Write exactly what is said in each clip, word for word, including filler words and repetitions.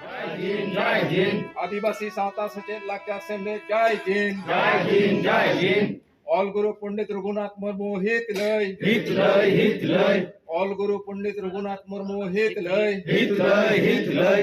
ᱡᱟᱭ ᱦᱤᱱᱫ, ᱡᱟᱭ ᱦᱤᱱᱫ᱾ ᱟᱹᱫᱤᱵᱟᱹᱥᱤ ᱥᱟᱶᱛᱟ ᱥᱮᱪᱮᱫ ᱞᱟᱠᱪᱟᱨ ᱥᱮᱢᱞᱮᱫ, ᱡᱟᱭ ᱦᱤᱱᱫ᱾ ᱡᱟᱭ ᱦᱤᱱᱫ, ᱡᱟᱭ ᱦᱤᱱᱫ᱾ ᱚᱞ ᱜᱩᱨᱩ ᱯᱚᱱᱰᱤᱛ ᱨᱚᱜᱷᱩᱱᱟᱛᱷ ᱢᱩᱨᱢᱩ ᱦᱤᱛ ᱞᱟᱹᱭ᱾ ᱦᱤᱛ ᱞᱟᱹᱭ, ᱦᱤᱛ ᱞᱟᱹᱭ᱾ ᱚᱞ ᱜᱩᱨᱩ ᱯᱚᱱᱰᱤᱛ ᱨᱚᱜᱷᱩᱱᱟᱛᱷ ᱢᱩᱨᱢᱩ ᱦᱤᱛ ᱞᱟᱹᱭ᱾ ᱦᱤᱛ ᱞᱟᱹᱭ, ᱦᱤᱛ ᱞᱟᱹᱭ᱾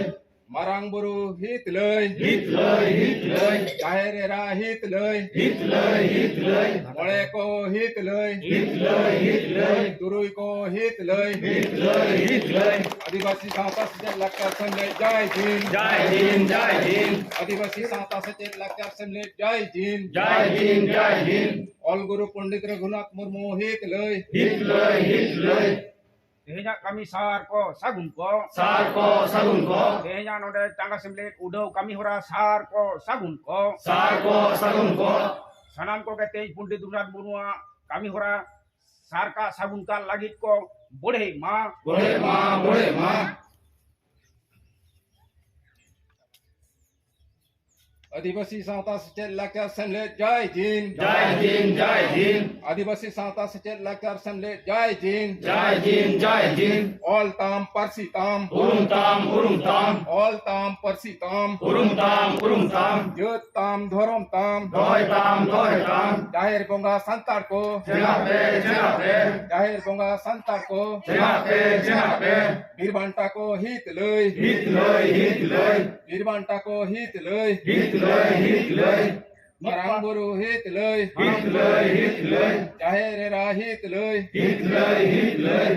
ᱢᱟᱨᱟᱝ ᱵᱩᱨᱩ ᱦᱤᱛ ᱞᱟᱹᱭ᱾ ᱦᱤᱛ ᱞᱟᱹᱭ, ᱦᱤᱛ ᱞᱟᱹᱭ᱾ ᱡᱟᱦᱮᱨ ᱮᱨᱟ ᱦᱤᱛ ᱞᱟᱹᱭ᱾ ᱦᱤᱛ ᱞᱟᱹᱭ, ᱦᱤᱛ ᱞᱟᱹᱭ᱾ ᱢᱚᱬᱮ ᱠᱚ ᱦᱤᱛ ᱞᱟᱹᱭ᱾ ᱦᱤᱛ ᱞᱟᱹᱭ, ᱦᱤᱛ ᱞᱟᱹᱭ᱾ ᱛᱩᱨᱩᱭ ᱠᱚ ᱦᱤᱛ ᱞᱟᱹᱭ᱾ ᱦᱤᱛ ᱞᱟᱹᱭ, ᱦᱤᱛ ᱞᱟᱹᱭ᱾ ᱟᱹᱫᱤᱵᱟᱹᱥᱤ ᱥᱟᱶᱛᱟ ᱥᱮᱪᱮᱫ ᱞᱟᱠᱪᱟᱨ ᱥᱮᱢᱞᱮᱫ, ᱡᱟᱭ ᱦᱤᱱᱫ᱾ ᱡᱟᱭ ᱦᱤᱱᱫ, ᱡᱟᱭ ᱦᱤᱱᱫ᱾ ᱟᱹᱫᱤᱵᱟᱹᱥᱤ ᱥᱟᱶᱛᱟ ᱥᱮᱪᱮᱫ ᱞᱟᱠᱪᱟᱨ ᱥᱮᱢᱞᱮᱫ, ᱡᱟᱭ ᱦᱤᱱᱫ᱾ ᱡᱟᱭ ᱦᱤᱱᱫ, ᱡᱟᱭ ᱦᱤᱱᱫ᱾ ᱚᱞ ᱜᱩᱨᱩ ᱯᱚᱱᱰᱤᱛ ᱨᱚᱜᱷᱩᱱᱟᱛᱷ ᱢᱩᱨᱢᱩ ᱦᱤᱛ ᱞᱟᱹᱭ᱾ ᱦᱤᱛ ᱞᱟᱹᱭ, ᱦᱤᱛ ᱞᱟᱹᱭ᱾ ᱛᱮᱦᱮᱧᱟᱜ ᱠᱟᱹᱢᱤ ᱥᱟᱨ ᱠᱚ ᱥᱟᱹᱜᱩᱱ ᱠᱚ᱾ ᱥᱟᱨ ᱠᱚ ᱥᱟᱹᱜᱩᱱ ᱠᱚ᱾ ᱛᱮᱦᱮᱧᱟᱜ ᱱᱚᱰᱮ ᱪᱟᱸᱜᱟ ᱥᱮᱢᱞᱮᱫ ᱩᱰᱟᱹᱣ ᱠᱟᱹᱢᱤ ᱦᱚᱨᱟ ᱥᱟᱨ ᱠᱚ ᱥᱟᱹᱜᱩᱱ ᱠᱚ᱾ ᱥᱟᱨ ᱠᱚ ᱥᱟᱹᱜᱩᱱ ᱠᱚ᱾ ᱥᱟᱱᱟᱢ ᱠᱚᱜᱮ ᱛᱮᱦᱮᱧ ᱯᱚᱱᱰᱤᱛ ᱨᱚᱜᱷᱩᱱᱟᱛᱷ ᱢᱩᱨᱢᱩᱣᱟᱜ ᱠᱟᱹᱢᱤ ᱦᱚᱨᱟ ᱥᱟᱨ ᱠᱟᱜ ᱥᱟᱹᱜᱩᱱ ᱠᱟᱜ ᱞᱟᱹᱜᱤᱫ ᱠᱚ ᱵᱚᱲᱦᱮᱜ ᱢᱟ᱾ ᱵᱚᱲᱦᱮᱜ ᱢᱟ, ᱵᱚᱲᱦᱮᱜ ᱢᱟ᱾ ᱟᱹᱫᱤᱵᱟᱹᱥᱤ ᱥᱟᱶᱛᱟ ᱥᱮᱪᱮᱫ ᱞᱟᱠᱪᱟᱨ ᱥᱮᱢᱞᱮᱫ, ᱡᱟᱭ ᱦᱤᱱᱫ᱾ ᱡᱟᱭ ᱦᱤᱱᱫ, ᱡᱟᱭ ᱦᱤᱱᱫ᱾ ᱟᱹᱫᱤᱵᱟᱹᱥᱤ ᱥᱟᱶᱛᱟ ᱥᱮᱪᱮᱫ ᱞᱟᱠᱪᱟᱨ ᱥᱮᱢᱞᱮᱫ, ᱡᱟᱭ ᱦᱤᱱᱫ᱾ ᱡᱟᱭ ᱦᱤᱱᱫ, ᱡᱟᱭ ᱦᱤᱱᱫ᱾ ᱚᱞ ᱛᱟᱢ, ᱯᱟᱹᱨᱥᱤ ᱛᱟᱢ᱾ ᱩᱨᱩᱢ ᱛᱟᱢ, ᱩᱨᱩᱢ ᱛᱟᱢ᱾ ᱚᱞ ᱛᱟᱢ, ᱯᱟᱹᱨᱥᱤ ᱛᱟᱢ᱾ ᱩᱨᱩᱢ ᱛᱟᱢ, ᱩᱨᱩᱢ ᱛᱟᱢ᱾ ᱡᱟᱹᱛ ᱛᱟᱢ, ᱫᱷᱚᱨᱚᱢ ᱛᱟᱢ᱾ ᱫᱚᱦᱚᱭ ᱛᱟᱢ, ᱫᱚᱦᱚᱭ ᱛᱟᱢ᱾ ᱡᱟᱦᱮᱨ ᱵᱚᱸᱜᱟ ᱥᱟᱱᱛᱟᱲ ᱠᱚ᱾ ᱪᱮᱸᱜᱷᱟᱜ ᱯᱮ, ᱪᱮᱸᱜᱷᱟᱜ ᱯᱮ᱾ ᱡᱟᱦᱮᱨ ᱵᱚᱸᱜᱟ ᱥᱟᱱᱛᱟᱲ ᱠᱚ᱾ ᱪᱮᱸᱜᱷᱟᱜ ᱯᱮ, ᱪᱮᱸᱜᱷᱟᱜ ᱯᱮ᱾ ᱵᱤᱨ ᱵᱟᱱᱴᱟ ᱠᱚ ᱦᱤᱛ ᱞᱟᱹᱭ᱾ ᱦᱤᱛ ᱞᱟᱹᱭ, ᱦᱤᱛ ᱞᱟᱹᱭ᱾ ᱵᱤᱨ ᱵᱟᱱᱴᱟ ᱠᱚ ᱦᱤᱛ ᱞᱟᱹᱭ᱾ ᱦᱤᱛ ᱞᱟᱹᱭ, ᱦᱤᱛ ᱞᱟᱹᱭ᱾ ᱢᱟᱨᱟᱝ ᱵᱩᱨᱩ ᱦᱤᱛ ᱞᱟᱹᱭ᱾ ᱦᱤᱛ ᱞᱟᱹᱭ, ᱦᱤᱛ ᱞᱟᱹᱭ᱾ ᱡᱟᱦᱮᱨ ᱮᱨᱟ ᱦᱤᱛ ᱞᱟᱹᱭ᱾ ᱦᱤᱛ ᱞᱟᱹᱭ, ᱦᱤᱛ ᱞᱟᱹᱭ᱾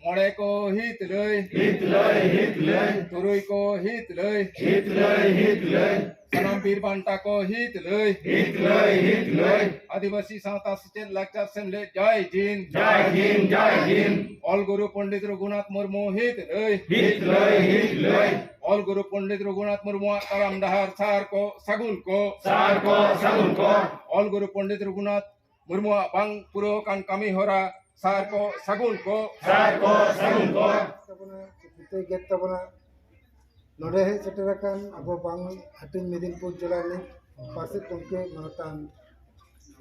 ᱢᱚᱬᱮ ᱠᱚ ᱦᱤᱛ ᱞᱟᱹᱭ᱾ ᱦᱤᱛ ᱞᱟᱹᱭ, ᱦᱤᱛ ᱞᱟᱹᱭ᱾ ᱛᱩᱨᱩᱭ ᱠᱚ ᱦᱤᱛ ᱞᱟᱹᱭ᱾ ᱦᱤᱛ ᱞᱟᱹᱭ, ᱦᱤᱛ ᱞᱟᱹᱭ᱾ ᱥᱟᱱᱟᱢ ᱵᱤᱨ ᱵᱟᱱᱴᱟ ᱠᱚ ᱦᱤᱛ ᱞᱟᱹᱭ᱾ ᱦᱤᱛ ᱞᱟᱹᱭ, ᱦᱤᱛ ᱞᱟᱹᱭ᱾ ᱟᱹᱫᱤᱵᱟᱹᱥᱤ ᱥᱟᱶᱛᱟ ᱥᱮᱪᱮᱫ ᱞᱟᱠᱪᱟᱨ ᱥᱮᱢᱞᱮᱫ, ᱡᱟᱭ ᱦᱤᱱᱫ᱾ ᱡᱟᱭ ᱦᱤᱱᱫ, ᱡᱟᱭ ᱦᱤᱱᱫ᱾ ᱚᱞ ᱜᱩᱨᱩ ᱯᱚᱱᱰᱤᱛ ᱨᱚᱜᱷᱩᱱᱟᱛᱷ ᱢᱩᱨᱢᱩ ᱦᱤᱛ ᱞᱟᱹᱭ᱾ ᱦᱤᱛ ᱞᱟᱹᱭ, ᱦᱤᱛ ᱞᱟᱹᱭ᱾ ᱚᱞ ᱜᱩᱨᱩ ᱯᱚᱱᱰᱤᱛ ᱨᱚᱜᱷᱩᱱᱟᱛᱷ ᱢᱩᱨᱢᱩᱣᱟᱜ ᱛᱟᱲᱟᱢ ᱰᱟᱦᱟᱨ ᱥᱟᱨ ᱠᱚ ᱥᱟᱹᱜᱩᱱ ᱠᱚ᱾ ᱥᱟᱨ ᱠᱚ ᱥᱟᱹᱜᱩᱱ ᱠᱚ᱾ ᱚᱞ ᱜᱩᱨᱩ ᱯᱚᱱᱰᱤᱛ ᱨᱚᱜᱷᱩᱱᱟᱛᱷ ᱢᱩᱨᱢᱩᱣᱟᱜ ᱵᱟᱝ ᱯᱩᱨᱟᱹᱣ ᱟᱠᱟᱱ ᱠᱟᱹᱢᱤ ᱦᱚᱨᱟ ᱥᱟᱨ ᱠᱚ ᱥᱟᱹᱜᱩᱱ ᱠᱚ᱾ ᱥᱟᱨ ᱠᱚ ᱥᱟᱹᱜᱩᱱ ᱠᱚ᱾ ᱛᱟᱵᱚᱱᱟ, ᱪᱤᱠᱤᱛᱮ ᱜᱮᱫ ᱛᱟᱵᱚᱱᱟ᱾ ᱱᱚᱰᱮ ᱦᱮᱡ ᱥᱮᱴᱮᱨ ᱟᱠᱟᱱ ᱟᱵᱚ ᱵᱟᱝ ᱦᱟᱹᱴᱤᱧ ᱢᱮᱫᱤᱱᱯᱩᱨ ᱡᱮᱞᱟ ᱨᱤᱱᱤᱡ ᱯᱟᱨᱥᱮᱛ ᱜᱚᱢᱠᱮ ᱢᱟᱱᱚᱛᱟᱱ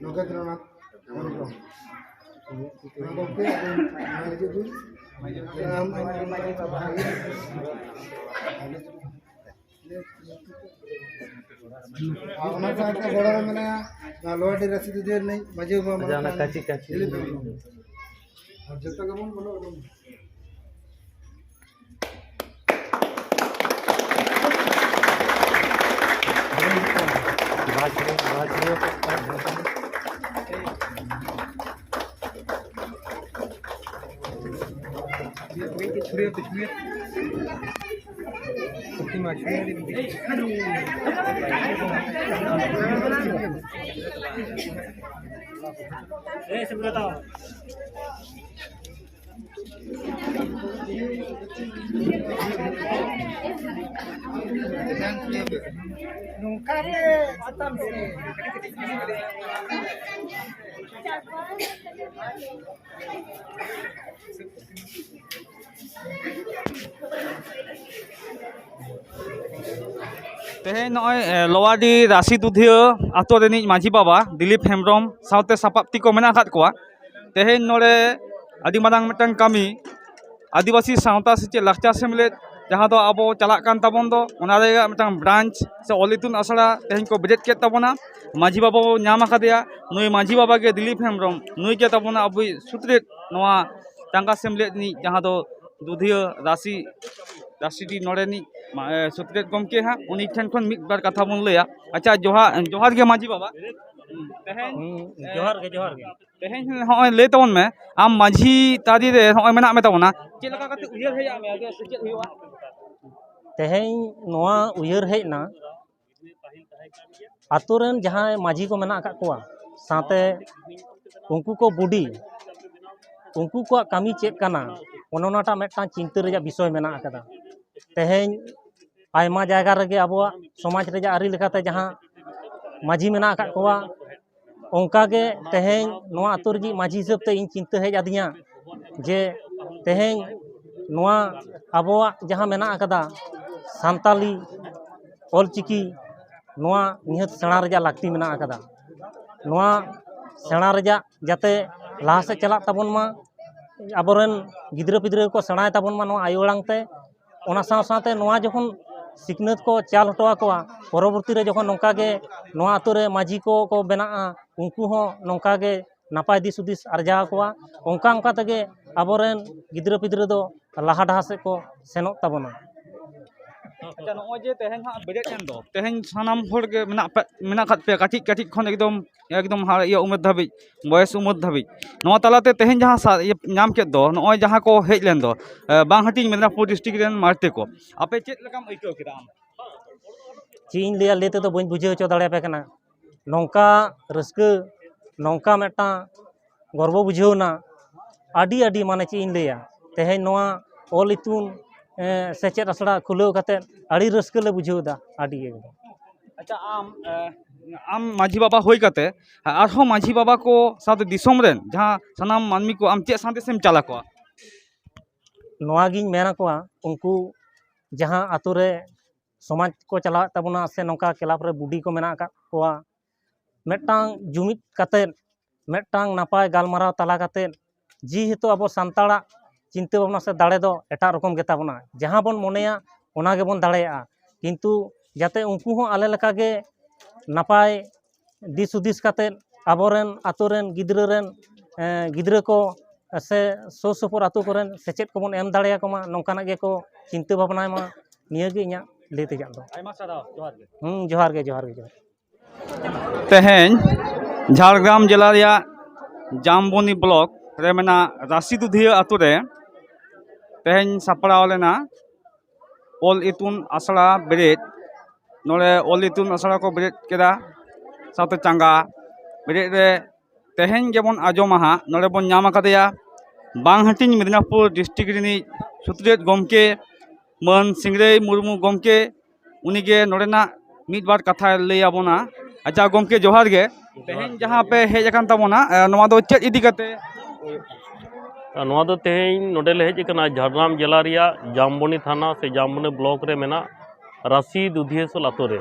ᱱᱚᱜᱮᱱᱫᱨᱚᱱᱟᱛᱷ ᱦᱮᱢᱵᱨᱚᱢ᱾ ᱢᱟ ᱜᱚᱢᱠᱮ, ᱟᱹᱵᱤᱱ ᱢᱟ ᱦᱤᱡᱩᱜ ᱵᱤᱱ᱾ ᱟᱢ, ᱟᱨ ᱚᱱᱟ ᱥᱟᱶᱛᱮ ᱜᱚᱲᱚ ᱨᱮ ᱢᱮᱱᱟᱭᱟ ᱱᱚᱣᱟ ᱞᱳᱣᱟᱨᱰᱤ ᱨᱟᱥᱤ ᱫᱩᱫᱷᱤᱭᱟᱹ ᱨᱤᱱᱤᱡ ᱢᱟᱹᱡᱷᱤ ᱵᱟᱵᱟ ᱟᱪᱪᱷᱟ, ᱚᱱᱟ ᱢᱟᱱᱚᱛᱟᱱ ᱠᱟᱹᱪᱤ, ᱠᱟᱹᱪᱤ᱾ ᱫᱤᱞᱤᱯ ᱦᱮᱢᱵᱨᱚᱢ᱾ ᱟᱨ ᱡᱚᱛᱚ ᱜᱮᱵᱚᱱ ᱵᱚᱞᱚ ᱩᱰᱩᱝ᱾ ᱱᱚᱝᱠᱟ ᱜᱮ ᱪᱮᱛᱟᱱ ᱥᱮᱫ᱾ ᱛᱮᱦᱮᱧ ᱱᱚᱜᱼᱚᱭ, ᱮ, ᱞᱳᱣᱟᱰᱤ ᱨᱟᱥᱤ ᱫᱩᱫᱷᱤᱭᱟᱹ ᱟᱛᱳ ᱨᱤᱱᱤᱡ ᱢᱟᱹᱡᱷᱤ ᱵᱟᱵᱟ ᱫᱤᱞᱤᱯ ᱦᱮᱢᱵᱨᱚᱢ ᱥᱟᱶᱛᱮ ᱥᱟᱯᱟᱵ ᱛᱤ ᱠᱚ ᱢᱮᱱᱟᱜ ᱟᱠᱟᱫ ᱠᱚᱣᱟ᱾ ᱛᱮᱦᱮᱧ ᱱᱚᱰᱮ ᱟᱹᱰᱤ ᱢᱟᱨᱟᱝ ᱢᱤᱫᱴᱟᱝ ᱠᱟᱹᱢᱤ, ᱟᱹᱫᱤᱵᱟᱹᱥᱤ ᱥᱟᱶᱛᱟ ᱥᱮᱪᱮᱫ ᱞᱟᱠᱪᱟᱨ ᱥᱮᱢᱞᱮᱫ, ᱡᱟᱦᱟᱸ ᱫᱚ ᱟᱵᱚ ᱪᱟᱞᱟᱜ ᱠᱟᱱ ᱛᱟᱵᱚᱱ ᱫᱚ, ᱚᱱᱟ ᱨᱮᱭᱟᱜ ᱢᱤᱫᱴᱟᱝ ᱵᱨᱟᱧᱪ ᱥᱮ ᱚᱞ ᱤᱛᱩᱱ ᱟᱥᱲᱟ ᱛᱮᱦᱮᱧ ᱠᱚ ᱵᱮᱨᱮᱫ ᱠᱮᱫ ᱛᱟᱵᱚᱱᱟ᱾ ᱢᱟᱹᱡᱷᱤ ᱵᱟᱵᱟ ᱵᱚ ᱧᱟᱢ ᱟᱠᱟᱫᱮᱭᱟ, ᱱᱩᱭ ᱢᱟᱹᱡᱷᱤ ᱵᱟᱵᱟ ᱜᱮ ᱫᱤᱞᱤᱯ ᱦᱮᱢᱵᱨᱚᱢ, ᱱᱩᱭ ᱜᱮ ᱛᱟᱵᱚᱱᱟ ᱟᱵᱚᱭᱤᱡ ᱥᱩᱛᱨᱮᱫ ᱱᱚᱣᱟ ᱪᱟᱸᱜᱟ ᱥᱮᱢᱞᱮᱫ ᱨᱤᱱᱤᱡ, ᱡᱟᱦᱟᱸ ᱫᱚ ᱫᱩᱫᱷᱤᱭᱟᱹ ᱨᱟᱥᱤ, ᱨᱟᱥᱤᱰᱤ ᱱᱚᱰᱮ ᱨᱤᱱᱤᱡ ᱢᱟ-, ᱮ, ᱥᱩᱛᱨᱮᱫ ᱜᱚᱢᱠᱮ ᱦᱟᱸᱜ, ᱩᱱᱤ ᱴᱷᱮᱱ ᱠᱷᱚᱱ ᱢᱤᱫ ᱵᱟᱨ ᱠᱟᱛᱷᱟ ᱵᱚᱱ ᱞᱟᱹᱭᱟ᱾ ᱟᱪᱪᱷᱟ, ᱡᱚᱦᱟᱨ, ᱡᱚᱦᱟᱨ ᱜᱮ ᱢᱟᱹᱡᱷᱤ ᱵᱟᱵᱟ᱾ ᱛᱮᱦᱮᱧ, ᱦᱩᱸ, ᱮ, ᱡᱚᱦᱟᱨ ᱜᱮ, ᱡᱚᱦᱟᱨ ᱜᱮ᱾ ᱛᱮᱦᱮᱧ ᱦᱚᱸᱜᱼᱚᱭ ᱞᱟᱹᱭ ᱛᱟᱵᱚᱱ ᱢᱮ, ᱟᱢ ᱢᱟᱹᱡᱷᱤ ᱛᱟᱹᱨᱤ ᱨᱮ ᱦᱚᱸᱜᱼᱚᱭ ᱢᱮᱱᱟᱜ ᱢᱮ ᱛᱟᱵᱚᱱᱟ, ᱪᱮᱫ ᱞᱮᱠᱟ ᱠᱟᱛᱮ ᱩᱭᱦᱟᱹᱨ ᱦᱮᱡ ᱟᱫ ᱢᱮᱭᱟ ᱡᱮ ᱥᱮᱪᱮᱫ ᱦᱩᱭᱩᱜᱼᱟ? ᱛᱮᱦᱮᱧ ᱱᱚᱣᱟ ᱩᱭᱦᱟᱹᱨ ᱦᱮᱡ ᱮᱱᱟ, ᱟᱛᱳ ᱨᱮᱱ ᱡᱟᱦᱟᱸᱭ ᱢᱟᱹᱡᱷᱤ ᱠᱚ ᱢᱮᱱᱟᱜ ᱟᱠᱟᱫ ᱠᱚᱣᱟ, ᱥᱟᱶᱛᱮ ᱩᱱᱠᱩ ᱠᱚ ᱵᱩᱰᱤ, ᱩᱱᱠᱩ ᱠᱚᱣᱟᱜ ᱠᱟᱹᱢᱤ ᱪᱮᱫ ᱠᱟᱱᱟ, ᱚᱱᱮ ᱚᱱᱟᱴᱟᱜ ᱢᱤᱫᱴᱟᱝ ᱪᱤᱱᱛᱟᱹ ᱨᱮᱭᱟᱜ ᱵᱤᱥᱚᱭ ᱢᱮᱱᱟᱜ ᱟᱠᱟᱫᱟ᱾ ᱛᱮᱦᱮᱧ ᱟᱭᱢᱟ ᱡᱟᱭᱜᱟ ᱨᱮᱜᱮ ᱟᱵᱚᱣᱟᱜ ᱥᱚᱢᱟᱡᱽ ᱨᱮᱭᱟᱜ ᱟᱹᱨᱤ ᱞᱮᱠᱟᱛᱮ ᱡᱟᱦᱟᱸ ᱢᱟᱹᱡᱷᱤ ᱢᱮᱱᱟᱜ ᱟᱠᱟᱫ ᱠᱚᱣᱟ, ᱚᱱᱠᱟᱜᱮ ᱛᱮᱦᱮᱧ ᱱᱚᱣᱟ ᱟᱛᱳ ᱨᱤᱱᱤᱡ ᱢᱟᱹᱡᱷᱤ ᱦᱤᱥᱟᱹᱵ ᱛᱮ ᱤᱧ ᱪᱤᱱᱛᱟᱹ ᱦᱮᱡ ᱟᱹᱫᱤᱧᱟ ᱡᱮ ᱛᱮᱦᱮᱧ ᱱᱚᱣᱟ ᱟᱵᱚᱣᱟᱜ ᱡᱟᱦᱟᱸ ᱢᱮᱱᱟᱜ ᱟᱠᱟᱫᱟ, ᱥᱟᱱᱛᱟᱞᱤ ᱚᱞᱪᱤᱠᱤ ᱱᱚᱣᱟ ᱱᱤᱦᱟᱹᱛ ᱥᱮᱬᱟ ᱨᱮᱭᱟᱜ ᱞᱟᱹᱠᱛᱤ ᱢᱮᱱᱟᱜ ᱟᱠᱟᱫᱟ᱾ ᱱᱚᱣᱟ ᱥᱮᱬᱟ ᱨᱮᱭᱟᱜ ᱡᱟᱛᱮ ᱞᱟᱦᱟ ᱥᱮᱫ ᱪᱟᱞᱟᱜ ᱛᱟᱵᱚᱱ ᱢᱟ, ᱟᱵᱚᱨᱮᱱ ᱜᱤᱫᱽᱨᱟᱹ ᱯᱤᱫᱽᱨᱟᱹ ᱠᱚ ᱥᱮᱬᱟᱭ ᱛᱟᱵᱚᱱ ᱢᱟ ᱱᱚᱣᱟ ᱟᱭᱳ ᱟᱲᱟᱝ ᱛᱮ᱾ ᱚᱱᱟ ᱥᱟᱶ ᱥᱟᱶᱛᱮ ᱱᱚᱣᱟ ᱡᱚᱠᱷᱚᱱ ᱥᱤᱠᱷᱱᱟᱹᱛ ᱠᱚ ᱪᱟᱞ ᱦᱚᱴᱚ ᱟᱠᱚᱣᱟ, ᱯᱚᱨᱚᱵᱚᱨᱛᱤ ᱨᱮ ᱡᱚᱠᱷᱚᱱ ᱱᱚᱝᱠᱟ ᱜᱮ ᱱᱚᱣᱟ ᱟᱛᱳ ᱨᱮ ᱢᱟᱹᱡᱷᱤ ᱠᱚ ᱠᱚ ᱵᱮᱱᱟᱜᱼᱟ, ᱩᱱᱠᱩ ᱦᱚᱸ ᱱᱚᱝᱠᱟ ᱜᱮ ᱱᱟᱯᱟᱭ ᱫᱤᱥ ᱦᱩᱫᱤᱥ ᱟᱨᱡᱟᱣ ᱟᱠᱚᱣᱟ᱾ ᱚᱱᱠᱟ ᱚᱱᱠᱟ ᱛᱮᱜᱮ ᱟᱵᱚᱨᱮᱱ ᱜᱤᱫᱽᱨᱟᱹ ᱯᱤᱫᱽᱨᱟᱹ ᱫᱚ ᱞᱟᱦᱟ ᱰᱟᱦᱟᱨ ᱥᱮᱫ ᱠᱚ ᱥᱮᱱᱚᱜ ᱛᱟᱵᱚᱱᱟ᱾ ᱟᱪᱪᱷᱟ, ᱱᱚᱜᱼᱚᱭ ᱡᱮ ᱛᱮᱦᱮᱧ ᱦᱟᱸᱜ ᱵᱮᱨᱮᱫ ᱮᱱ ᱫᱚ, ᱛᱮᱦᱮᱧ ᱥᱟᱱᱟᱢ ᱦᱚᱲ ᱜᱮ ᱢᱮᱱᱟᱜ ᱯᱮ, ᱢᱮᱱᱟᱜ ᱟᱠᱟᱫ ᱯᱮᱭᱟ, ᱠᱟᱹᱴᱤᱡ ᱠᱟᱹᱴᱤᱡ ᱠᱷᱚᱱ ᱮᱠᱫᱚᱢ, ᱮᱠᱫᱚᱢ ᱦᱟ-, ᱤᱭᱟᱹ ᱩᱢᱮᱨ ᱫᱷᱟᱹᱵᱤᱡ, ᱵᱚᱭᱮᱥ ᱩᱢᱮᱨ ᱫᱷᱟᱹᱵᱤᱡ᱾ ᱱᱚᱣᱟ ᱛᱟᱞᱟᱛᱮ ᱛᱮᱦᱮᱧ ᱡᱟᱦᱟᱸ ᱥᱟ-, ᱤᱭᱟᱹ ᱧᱟᱢ ᱠᱮᱫ ᱫᱚ, ᱱᱚᱜᱼᱚᱭ ᱡᱟᱦᱟᱸ ᱠᱚ ᱦᱮᱡ ᱞᱮᱱ ᱫᱚ, ᱮ, ᱵᱟᱝ ᱦᱟᱹᱴᱤᱧ ᱢᱮᱫᱽᱱᱟᱯᱩᱨ ᱰᱤᱥᱴᱨᱤᱠᱴ ᱨᱮᱱ ᱢᱟᱨᱛᱮ ᱠᱚ, ᱟᱯᱮ ᱪᱮᱫ ᱞᱮᱠᱟᱢ ᱟᱹᱭᱠᱟᱹᱣ ᱠᱮᱫᱟ ᱟᱢ? ᱪᱮᱫ ᱤᱧ ᱞᱟᱹᱭᱟ, ᱞᱟᱹᱭ ᱛᱮᱫᱚ ᱵᱟᱹᱧ ᱵᱩᱡᱷᱟᱹᱣ ᱦᱚᱪᱚ ᱫᱟᱲᱮᱭᱟᱯᱮ ᱠᱟᱱᱟ᱾ ᱱᱚᱝᱠᱟ ᱨᱟᱹᱥᱠᱟᱹ, ᱱᱚᱝᱠᱟ ᱢᱤᱫᱴᱟᱝ ᱜᱚᱨᱵᱚ ᱵᱩᱡᱷᱟᱹᱣ ᱮᱱᱟ᱾ ᱟᱹᱰᱤ ᱟᱹᱰᱤ, ᱢᱟᱱᱮ ᱪᱮᱫ ᱤᱧ ᱞᱟᱹᱭᱟ, ᱛᱮᱦᱮᱧ ᱱᱚᱣᱟ ᱚᱞ ᱤᱛᱩᱱ, ᱮ, ᱥᱮᱪᱮᱫ ᱟᱥᱲᱟ ᱠᱷᱩᱞᱟᱹᱣ ᱠᱟᱛᱮᱫ ᱟᱹᱰᱤ ᱨᱟᱹᱥᱠᱟᱹ ᱞᱮ ᱵᱩᱡᱷᱟᱹᱣ ᱮᱫᱟ, ᱟᱹᱰᱤ ᱮᱠᱫᱚᱢ᱾ ᱟᱪᱪᱷᱟ, ᱟᱢ, ᱮ, ᱟᱢ ᱢᱟᱹᱡᱷᱤ ᱵᱟᱵᱟ ᱦᱩᱭ ᱠᱟᱛᱮ ᱟᱨᱦᱚᱸ ᱢᱟᱹᱡᱷᱤ ᱵᱟᱵᱟ ᱠᱚ ᱥᱟᱶᱛᱮ ᱫᱤᱥᱚᱢ ᱨᱮᱱ ᱡᱟᱦᱟᱸ ᱥᱟᱱᱟᱢ ᱢᱟᱹᱱᱢᱤ ᱠᱚ ᱟᱢ ᱪᱮᱫ ᱥᱟᱸᱫᱮᱥ ᱮᱢ ᱪᱟᱞ ᱟᱠᱚᱣᱟ? ᱱᱚᱣᱟ ᱜᱤᱧ ᱢᱮᱱ ᱟᱠᱚᱣᱟ, ᱩᱱᱠᱩ ᱡᱟᱦᱟᱸ ᱟᱛᱳ ᱨᱮ ᱥᱚᱢᱟᱡᱽ ᱠᱚ ᱪᱟᱞᱟᱣᱮᱫ ᱛᱟᱵᱚᱱᱟ ᱥᱮ ᱱᱚᱝᱠᱟ ᱠᱞᱟᱵᱽ ᱨᱮ ᱵᱩᱰᱤ ᱠᱚ ᱢᱮᱱᱟᱜ ᱟᱠᱟᱫ ᱠᱚᱣᱟ, ᱢᱤᱫᱴᱟᱝ ᱡᱩᱢᱤᱫ ᱠᱟᱛᱮᱫ, ᱢᱤᱫᱴᱟᱝ ᱱᱟᱯᱟᱭ ᱜᱟᱞᱢᱟᱨᱟᱣ ᱛᱟᱞᱟ ᱠᱟᱛᱮᱫ, ᱡᱮᱦᱮᱛᱩ ᱟᱵᱚ ᱥᱟᱱᱛᱟᱲᱟᱜ ᱪᱤᱱᱛᱟᱹ ᱵᱷᱟᱵᱽᱱᱟ ᱥᱮ ᱫᱟᱲᱮ ᱫᱚ ᱮᱴᱟᱜ ᱨᱚᱠᱚᱢ ᱜᱮᱛᱟ ᱵᱚᱱᱟ, ᱡᱟᱦᱟᱸ ᱵᱚᱱ ᱢᱚᱱᱮᱭᱟ ᱚᱱᱟ ᱜᱮᱵᱚᱱ ᱫᱟᱲᱮᱭᱟᱜᱼᱟ᱾ ᱠᱤᱱᱛᱩ ᱡᱟᱛᱮ ᱩᱱᱠᱩ ᱦᱚᱸ ᱟᱞᱮ ᱞᱮᱠᱟᱜᱮ ᱱᱟᱯᱟᱭ ᱫᱤᱥ ᱦᱩᱫᱤᱥ ᱠᱟᱛᱮᱫ ᱟᱵᱚᱨᱮᱱ ᱟᱛᱳ ᱨᱮᱱ ᱜᱤᱫᱽᱨᱟᱹ ᱨᱮᱱ, ᱮᱸ, ᱜᱤᱫᱽᱨᱟᱹ ᱠᱚ ᱥᱮ ᱥᱩᱨ ᱥᱩᱯᱩᱨ ᱟᱛᱳ ᱠᱚᱨᱮᱱ ᱥᱮᱪᱮᱫ ᱠᱚᱵᱚᱱ ᱮᱢ ᱫᱟᱲᱮᱭᱟᱠᱚ ᱢᱟ, ᱱᱚᱝᱠᱟᱱᱟᱜ ᱜᱮᱠᱚ ᱪᱤᱱᱛᱟᱹ ᱵᱷᱟᱵᱽᱱᱟᱭ ᱢᱟ᱾ ᱱᱤᱭᱟᱹᱜᱮ ᱤᱧᱟᱹᱜ ᱞᱟᱹᱭ ᱛᱮᱭᱟᱜ ᱫᱚ᱾ ᱟᱭᱢᱟ ᱥᱟᱨᱦᱟᱣ, ᱡᱚᱦᱟᱨ ᱜᱮ᱾ ᱦᱩᱸ, ᱡᱚᱦᱟᱨ ᱜᱮ, ᱡᱚᱦᱟᱨ ᱜᱮ, ᱡᱚᱦᱟᱨ᱾ ᱛᱮᱦᱮᱧ ᱡᱷᱟᱲᱜᱨᱟᱢ ᱡᱮᱞᱟ ᱨᱮᱭᱟᱜ ᱡᱟᱢᱵᱚᱱᱤ ᱵᱞᱚᱠ ᱨᱮ ᱢᱮᱱᱟᱜ ᱨᱟᱥᱤᱫᱩᱫᱷᱤᱭᱟᱹ ᱟᱛᱳ ᱨᱮ ᱛᱮᱦᱮᱧ ᱥᱟᱯᱲᱟᱣ ᱞᱮᱱᱟ ᱚᱞ ᱤᱛᱩᱱ ᱟᱥᱲᱟ ᱵᱮᱨᱮᱫ᱾ ᱱᱚᱰᱮ ᱚᱞ ᱤᱛᱩᱱ ᱟᱥᱲᱟ ᱠᱚ ᱵᱮᱨᱮᱫ ᱠᱮᱫᱟ, ᱥᱟᱶᱛᱮ ᱪᱟᱸᱜᱟ ᱵᱮᱨᱮᱫ ᱨᱮ ᱛᱮᱦᱮᱧ ᱜᱮᱵᱚᱱ ᱟᱸᱡᱚᱢᱟ ᱦᱟᱸᱜ, ᱱᱚᱰᱮ ᱵᱚᱱ ᱧᱟᱢ ᱟᱠᱟᱫᱮᱭᱟ ᱵᱟᱝ ᱦᱟᱹᱴᱤᱧ ᱢᱮᱫᱽᱱᱟᱯᱩᱨ ᱰᱤᱥᱴᱨᱤᱠᱴ ᱨᱤᱱᱤᱡ ᱥᱩᱛᱨᱮᱛ ᱜᱚᱢᱠᱮ ᱢᱟᱹᱱ ᱥᱤᱝᱨᱟᱹᱭ ᱢᱩᱨᱢᱩ ᱜᱚᱢᱠᱮ, ᱩᱱᱤᱜᱮ ᱱᱚᱰᱮᱱᱟᱜ ᱢᱤᱫ ᱵᱟᱨ ᱠᱟᱛᱷᱟᱭ ᱞᱟᱹᱭ ᱟᱵᱚᱱᱟ᱾ ᱟᱪᱪᱷᱟ ᱜᱚᱢᱠᱮ, ᱡᱚᱦᱟᱨ ᱜᱮ᱾ ᱛᱮᱦᱮᱧ ᱡᱟᱦᱟᱸ ᱯᱮ ᱦᱮᱡ ᱟᱠᱟᱱ ᱛᱟᱵᱚᱱᱟ, ᱮ, ᱱᱚᱣᱟ ᱫᱚ ᱪᱮᱫ ᱤᱫᱤ ᱠᱟᱛᱮ? ᱟᱨ ᱱᱚᱣᱟ ᱫᱚ ᱛᱮᱦᱮᱧ ᱱᱚᱰᱮ ᱞᱮ ᱦᱮᱡ ᱟᱠᱟᱱᱟ ᱡᱷᱟᱲᱜᱨᱟᱢ ᱡᱮᱞᱟ ᱨᱮᱭᱟᱜ ᱡᱟᱢᱵᱚᱱᱤ ᱛᱷᱟᱱᱟ ᱥᱮ ᱡᱟᱢᱵᱚᱱᱤ ᱵᱞᱚᱠ ᱨᱮ ᱢᱮᱱᱟᱜ ᱨᱟᱥᱤ ᱫᱩᱫᱷᱤᱭᱟᱹᱥᱳᱞ ᱟᱛᱳ ᱨᱮ᱾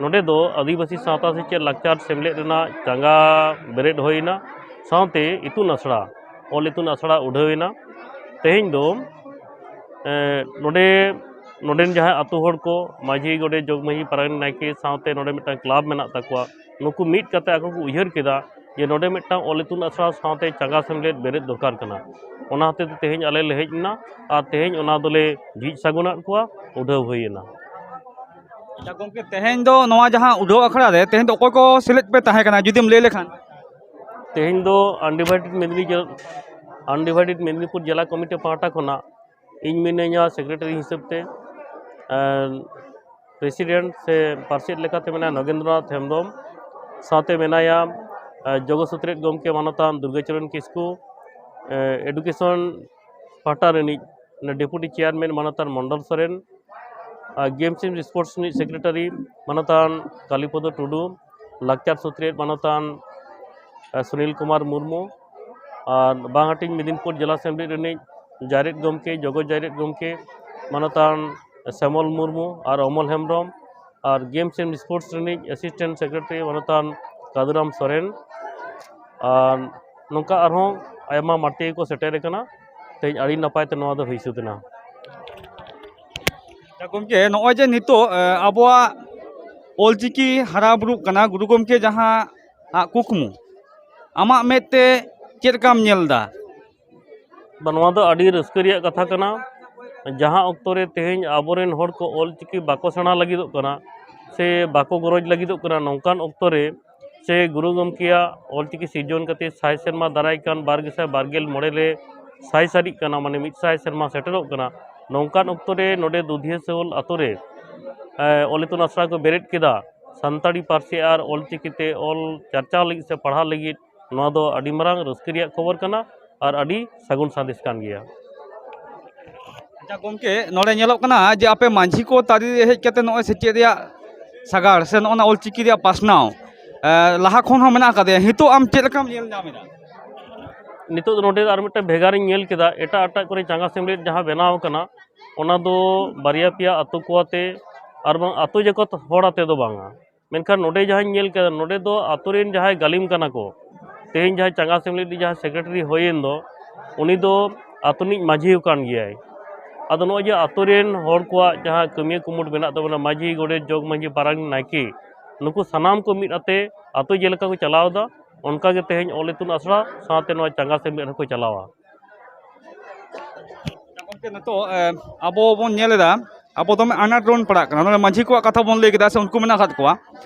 ᱱᱚᱰᱮ ᱫᱚ ᱟᱹᱫᱤᱵᱟᱹᱥᱤ ᱥᱟᱶᱛᱟ ᱥᱮᱪᱮᱫ ᱞᱟᱠᱪᱟᱨ ᱥᱮᱢᱞᱮᱫ ᱨᱮᱱᱟᱜ ᱪᱟᱸᱜᱟ ᱵᱮᱨᱮᱫ ᱦᱩᱭᱮᱱᱟ, ᱥᱟᱶᱛᱮ ᱤᱛᱩᱱ ᱟᱥᱲᱟ, ᱚᱞ ᱤᱛᱩᱱ ᱟᱥᱲᱟ ᱩᱰᱷᱟᱹᱣ ᱮᱱᱟ᱾ ᱛᱮᱦᱮᱧ ᱫᱚ ᱮ, ᱱᱚᱰᱮ ᱱᱚᱰᱮᱱ ᱡᱟᱦᱟᱸᱭ ᱟᱹᱛᱩ ᱦᱚᱲ ᱠᱚ, ᱢᱟᱹᱡᱷᱤ, ᱜᱚᱰᱮᱛ, ᱡᱚᱜᱽ ᱢᱟᱹᱡᱷᱤ, ᱯᱟᱨᱟᱱᱤᱠ, ᱱᱟᱭᱠᱮ ᱥᱟᱶᱛᱮ ᱱᱚᱰᱮ ᱢᱤᱫᱴᱟᱝ ᱠᱞᱟᱵᱽ ᱢᱮᱱᱟᱜ ᱛᱟᱠᱚᱣᱟ, ᱱᱩᱠᱩ ᱢᱤᱫ ᱠᱟᱛᱮ ᱟᱠᱚ ᱠᱚ ᱩᱭᱦᱟᱹᱨ ᱠᱮᱫᱟ ᱡᱮ ᱱᱚᱰᱮ ᱢᱤᱫᱴᱟᱝ ᱚᱞ ᱤᱛᱩᱱ ᱟᱥᱲᱟ ᱥᱟᱶᱛᱮ ᱪᱟᱸᱜᱟ ᱥᱮᱢᱞᱮᱫ ᱵᱮᱨᱮᱫ ᱫᱚᱨᱠᱟᱨ ᱠᱟᱱᱟ᱾ ᱚᱱᱟ ᱦᱚᱛᱮᱡ ᱛᱮ ᱛᱮᱦᱮᱧ ᱟᱞᱮ ᱞᱮ ᱦᱮᱡ ᱮᱱᱟ ᱟᱨ ᱛᱮᱦᱮᱧ ᱚᱱᱟ ᱫᱚᱞᱮ ᱡᱷᱤᱡ ᱥᱟᱹᱜᱩᱱᱟᱫ ᱠᱚᱣᱟ, ᱩᱰᱷᱟᱹᱣ ᱦᱩᱭ ᱮᱱᱟ᱾ ᱟᱪᱪᱷᱟ ᱜᱚᱢᱠᱮ, ᱛᱮᱦᱮᱧ ᱫᱚ ᱱᱚᱣᱟ ᱡᱟᱦᱟᱸ ᱩᱰᱷᱟᱹᱣ ᱟᱠᱷᱲᱟ ᱨᱮ ᱛᱮᱦᱮᱧ ᱫᱚ ᱚᱠᱚᱭ ᱠᱚ ᱥᱮᱞᱮᱫ ᱯᱮ ᱛᱟᱦᱮᱸ ᱠᱟᱱᱟ, ᱡᱩᱫᱤᱢ ᱞᱟᱹᱭ ᱞᱮᱠᱷᱟᱱ? ᱛᱮᱦᱮᱧ ᱫᱚ ᱟᱱᱰᱤᱵᱷᱟᱭᱰᱮᱰ ᱢᱮᱫᱽᱱᱤ ᱡᱮ-, ᱟᱱᱰᱤᱵᱷᱟᱭᱰᱮᱰ ᱢᱮᱫᱽᱱᱤᱯᱩᱨ ᱡᱮᱞᱟ ᱠᱚᱢᱤᱴᱤ ᱯᱟᱦᱴᱟ ᱠᱷᱚᱱᱟᱜ ᱤᱧ ᱢᱤᱱᱟᱹᱧᱟ ᱥᱮᱠᱨᱮᱴᱟᱨᱤ ᱦᱤᱥᱟᱹᱵ ᱛᱮ᱾ ᱟᱨ ᱯᱨᱮᱥᱤᱰᱮᱱᱴ ᱥᱮ ᱯᱟᱨᱥᱮᱛ ᱞᱮᱠᱟᱛᱮ ᱢᱮᱱᱟᱭᱟ ᱱᱚᱜᱮᱱᱫᱨᱚᱱᱟᱛᱷ ᱦᱮᱢᱵᱨᱚᱢ, ᱥᱟᱶᱛᱮ ᱢᱮᱱᱟᱭᱟ, ᱟᱨ ᱡᱚᱜᱚ ᱥᱩᱛᱨᱮᱛ ᱜᱚᱢᱠᱮ ᱢᱟᱱᱚᱛᱟᱱ ᱫᱩᱨᱜᱟᱪᱚᱨᱚᱱ ᱠᱤᱥᱠᱩ, ᱮᱰᱩᱠᱮᱥᱚᱱ ᱯᱟᱦᱴᱟ ᱨᱤᱱᱤᱡ ᱰᱮᱯᱩᱴᱤ ᱪᱮᱭᱟᱨᱢᱮᱱ ᱢᱟᱱᱚᱛᱟᱱ ᱢᱚᱱᱰᱚᱞ ᱥᱚᱨᱮᱱ, ᱟᱨ ᱜᱮᱢᱥ ᱮᱱᱰ ᱥᱯᱳᱨᱴᱥ ᱨᱤᱱᱤᱡ ᱥᱮᱠᱨᱮᱴᱟᱨᱤ ᱢᱟᱱᱚᱛᱟᱱ ᱠᱟᱞᱤᱯᱚᱫᱚ ᱴᱩᱰᱩ, ᱞᱟᱠᱪᱟᱨ ᱥᱩᱛᱨᱮᱛ ᱢᱟᱱᱚᱛᱟᱱ, ᱟᱨ ᱥᱩᱱᱤᱞ ᱠᱩᱢᱟᱨ ᱢᱩᱨᱢᱩ, ᱟᱨ ᱵᱟᱝ ᱦᱟᱹᱴᱤᱧ ᱢᱮᱫᱤᱱᱯᱩᱨ ᱡᱮᱞᱟ ᱟᱥᱮᱢᱵᱞᱤ ᱨᱤᱱᱤᱡ ᱡᱟᱭᱨᱮᱫ ᱜᱚᱢᱠᱮ, ᱡᱚᱜᱚ ᱡᱟᱭᱨᱮᱫ ᱜᱚᱢᱠᱮ ᱢᱟᱱᱚᱛᱟᱱ ᱥᱮᱢᱚᱞ ᱢᱩᱨᱢᱩ ᱟᱨ ᱚᱢᱚᱞ ᱦᱮᱢᱵᱨᱚᱢ, ᱟᱨ ᱜᱮᱢᱥ ᱮᱱᱰ ᱥᱯᱳᱨᱴᱥ ᱨᱤᱱᱤᱡ ᱮᱥᱤᱥᱴᱮᱱᱴ ᱥᱮᱠᱨᱮᱴᱟᱨᱤ ᱢᱟᱱᱚᱛᱟᱱ ᱠᱟᱫᱩᱨᱟᱢ ᱥᱚᱨᱮᱱ, ᱟᱨ ᱱᱚᱝᱠᱟ ᱟᱨᱦᱚᱸ ᱟᱭᱢᱟ ᱢᱟᱹᱨᱛᱤ ᱠᱚ ᱥᱮᱴᱮᱨ ᱟᱠᱟᱱᱟ᱾ ᱛᱮᱦᱮᱧ ᱟᱹᱰᱤ ᱱᱟᱯᱟᱭ ᱛᱮ ᱱᱚᱣᱟ ᱫᱚ ᱦᱩᱭ ᱥᱟᱹᱛ ᱮᱱᱟ᱾ ᱟᱪᱪᱷᱟ ᱜᱚᱢᱠᱮ, ᱱᱚᱜᱼᱚᱭ ᱡᱮ ᱱᱤᱛᱚᱜ, ᱮ, ᱟᱵᱚᱣᱟᱜ ᱚᱞᱪᱤᱠᱤ ᱦᱟᱨᱟ ᱵᱩᱨᱩᱜ ᱠᱟᱱᱟ, ᱜᱩᱨᱩ ᱜᱚᱢᱠᱮ ᱡᱟᱦᱟᱸ ᱟᱜ ᱠᱩᱠᱢᱩ, ᱟᱢᱟᱜ ᱢᱮᱫ ᱛᱮ ᱪᱮᱫ ᱞᱮᱠᱟᱢ ᱧᱮᱞ ᱮᱫᱟ? ᱵᱟ, ᱱᱚᱣᱟ ᱫᱚ ᱟᱹᱰᱤ ᱨᱟᱹᱥᱠᱟᱹ ᱨᱮᱭᱟᱜ ᱠᱟᱛᱷᱟ ᱠᱟᱱᱟ᱾ ᱡᱟᱦᱟᱸ ᱚᱠᱛᱚ ᱨᱮ ᱛᱮᱦᱮᱧ ᱟᱵᱚᱨᱮᱱ ᱦᱚᱲ ᱠᱚ ᱚᱞᱪᱤᱠᱤ ᱵᱟᱠᱚ ᱥᱮᱬᱟ ᱞᱟᱹᱜᱤᱫᱚᱜ ᱠᱟᱱᱟ ᱥᱮ ᱵᱟᱠᱚ ᱜᱚᱨᱚᱡᱽ ᱞᱟᱹᱜᱤᱫᱚᱜ ᱠᱟᱱᱟ, ᱱᱚᱝᱠᱟᱱ ᱚᱠᱛᱚ ᱨᱮ ᱥᱮ ᱜᱩᱨᱩ ᱜᱚᱢᱠᱮᱭᱟᱜ ᱚᱞᱪᱤᱠᱤ ᱥᱤᱨᱡᱚᱱ ᱠᱟᱛᱮ ᱥᱟᱭ ᱥᱮᱨᱢᱟ ᱫᱟᱨᱟᱭ ᱠᱟᱱ ᱵᱟᱨ ᱜᱮᱥᱟᱭ ᱵᱟᱨ ᱜᱮᱞ ᱢᱚᱬᱮ ᱨᱮ ᱥᱟᱭ ᱥᱟᱹᱨᱤᱜ ᱠᱟᱱᱟ, ᱢᱟᱱᱮ ᱢᱤᱫ ᱥᱟᱭ ᱥᱮᱨᱢᱟ ᱥᱮᱴᱮᱨᱚᱜ ᱠᱟᱱᱟ᱾ ᱱᱚᱝᱠᱟᱱ ᱚᱠᱛᱚ ᱨᱮ ᱱᱚᱰᱮ ᱫᱩᱫᱷᱤᱭᱟᱹ ᱥᱮᱣᱚᱞ ᱟᱛᱳ ᱨᱮ, ᱮ, ᱚᱞ ᱤᱛᱩᱱ ᱟᱥᱲᱟ ᱠᱚ ᱵᱮᱨᱮᱫ ᱠᱮᱫᱟ᱾ ᱥᱟᱱᱛᱟᱲᱤ ᱯᱟᱹᱨᱥᱤ ᱟᱨ ᱚᱞᱪᱤᱠᱤ ᱛᱮ ᱚᱞ ᱪᱟᱨᱪᱟᱣ ᱞᱟᱹᱜᱤᱫ ᱥᱮ ᱯᱟᱲᱦᱟᱣ ᱞᱟᱹᱜᱤᱫ ᱱᱚᱣᱟ ᱫᱚ ᱟᱹᱰᱤ ᱢᱟᱨᱟᱝ ᱨᱟᱹᱥᱠᱟᱹ ᱨᱮᱭᱟᱜ ᱠᱷᱚᱵᱚᱨ ᱠᱟᱱᱟ ᱟᱨ ᱟᱹᱰᱤ ᱥᱟᱹᱜᱩᱱ ᱥᱟᱸᱫᱮᱥ ᱠᱟᱱ ᱜᱮᱭᱟ᱾ ᱟᱪᱪᱷᱟ ᱜᱚᱢᱠᱮ, ᱱᱚᱰᱮ ᱧᱮᱞᱚᱜ ᱠᱟᱱᱟ ᱡᱮ ᱟᱯᱮ ᱢᱟᱹᱡᱷᱤ ᱠᱚ ᱛᱟᱹᱨᱤ ᱨᱮ ᱦᱮᱡ ᱠᱟᱛᱮ ᱱᱚᱜᱼᱚᱭ ᱥᱮᱪᱮᱫ ᱨᱮᱭᱟᱜ ᱥᱟᱜᱟᱲ ᱥᱮ ᱱᱚᱜᱼᱚ ᱱᱟ ᱚᱞᱪᱤᱠᱤ ᱨᱮᱭᱟᱜ ᱯᱟᱥᱱᱟᱣ, ᱮ, ᱞᱟᱦᱟ ᱠᱷᱚᱱ ᱦᱚᱸ ᱢᱮᱱᱟᱜ ᱟᱠᱟᱫᱮᱭᱟ, ᱱᱤᱛᱚᱜ ᱟᱢ ᱪᱮᱫ ᱞᱮᱠᱟᱢ ᱧᱮᱞ ᱧᱟᱢ ᱮᱫᱟ? ᱱᱤᱛᱚᱜ ᱫᱚ ᱱᱚᱰᱮ ᱫᱚ ᱟᱨ ᱢᱤᱫᱴᱮᱱ ᱵᱷᱮᱜᱟᱨᱤᱧ ᱧᱮᱞ ᱠᱮᱫᱟ, ᱮᱴᱟᱜ ᱮᱴᱟᱜ ᱠᱚᱨᱮ ᱪᱟᱸᱜᱟ ᱥᱮᱢᱞᱮᱫ ᱡᱟᱦᱟᱸ ᱵᱮᱱᱟᱣ ᱟᱠᱟᱱᱟ, ᱚᱱᱟ ᱫᱚ ᱵᱟᱨᱭᱟ ᱯᱮᱭᱟ ᱟᱛᱳ ᱠᱚ ᱟᱛᱮ ᱟᱨ ᱵᱟᱝ ᱟᱛᱳ ᱡᱟᱠᱟᱛ ᱦᱚᱲ ᱟᱛᱮ ᱫᱚ ᱵᱟᱝᱟ᱾ ᱢᱮᱱᱠᱷᱟᱱ ᱱᱚᱰᱮ ᱡᱟᱦᱟᱸᱧ ᱧᱮᱞ ᱠᱮᱫᱟ, ᱱᱚᱰᱮ ᱫᱚ ᱟᱛᱳ ᱨᱮᱱ ᱡᱟᱦᱟᱸᱭ ᱜᱟᱹᱞᱤᱢ ᱠᱟᱱᱟ ᱠᱚ, ᱛᱮᱦᱮᱧ ᱡᱟᱦᱟᱸᱭ ᱪᱟᱸᱜᱟ ᱥᱮᱢᱞᱮᱫ ᱨᱤᱱᱤᱡ ᱡᱟᱦᱟᱸᱭ ᱥᱮᱠᱨᱮᱴᱟᱨᱤ ᱦᱩᱭᱮᱱ ᱫᱚ, ᱩᱱᱤ ᱫᱚ ᱟᱛᱳ ᱨᱤᱱᱤᱡ ᱢᱟᱹᱡᱷᱤ ᱠᱟᱱ ᱜᱮᱭᱟᱭ᱾ ᱟᱫᱚ ᱱᱚᱜᱼᱚᱭ ᱡᱮ ᱟᱛᱳ ᱨᱮᱱ ᱦᱚᱲ ᱠᱚᱣᱟᱜ ᱡᱟᱦᱟᱸ ᱠᱟᱹᱢᱤᱭᱟᱹ ᱠᱩᱢᱩᱴ ᱢᱮᱱᱟᱜ ᱛᱟᱵᱚᱱᱟ, ᱢᱟᱹᱡᱷᱤ, ᱜᱚᱰᱮᱛ, ᱡᱚᱜᱽ ᱢᱟᱹᱡᱷᱤ, ᱯᱟᱨᱟᱱᱤᱠ, ᱱᱟᱭᱠᱮ, ᱱᱩᱠᱩ ᱥᱟᱱᱟᱢ ᱠᱚ ᱢᱤᱫ ᱟᱛᱮ ᱟᱛᱳ ᱡᱮᱞᱮᱠᱟ ᱠᱚ ᱪᱟᱞᱟᱣ ᱮᱫᱟ, ᱚᱱᱠᱟ ᱜᱮ ᱛᱮᱦᱮᱧ ᱚᱞ ᱤᱛᱩᱱ ᱟᱥᱲᱟ ᱥᱟᱶᱛᱮ ᱱᱚᱣᱟ ᱪᱟᱸᱜᱟ ᱥᱮᱢᱞᱮᱫ ᱦᱚᱸᱠᱚ ᱪᱟᱞᱟᱣᱟ᱾ ᱜᱚᱢᱠᱮ, ᱱᱤᱛᱚᱜ ᱮ, ᱟᱵᱚ ᱵᱚᱱ ᱧᱮᱞ ᱮᱫᱟ, ᱟᱵᱚ ᱫᱚᱢᱮ ᱟᱱᱟᱴ ᱨᱮᱵᱚᱱ ᱯᱟᱲᱟᱜ ᱠᱟᱱᱟ᱾ ᱱᱚᱰᱮ ᱢᱟᱹᱡᱷᱤ ᱠᱚᱣᱟᱜ ᱠᱟᱛᱷᱟ ᱵᱚᱱ ᱞᱟᱹᱭ ᱠᱮᱫᱟ, ᱥᱮ ᱩᱱᱠᱩ ᱢᱮᱱᱟᱜ ᱟᱠᱟᱫ ᱠᱚᱣᱟ᱾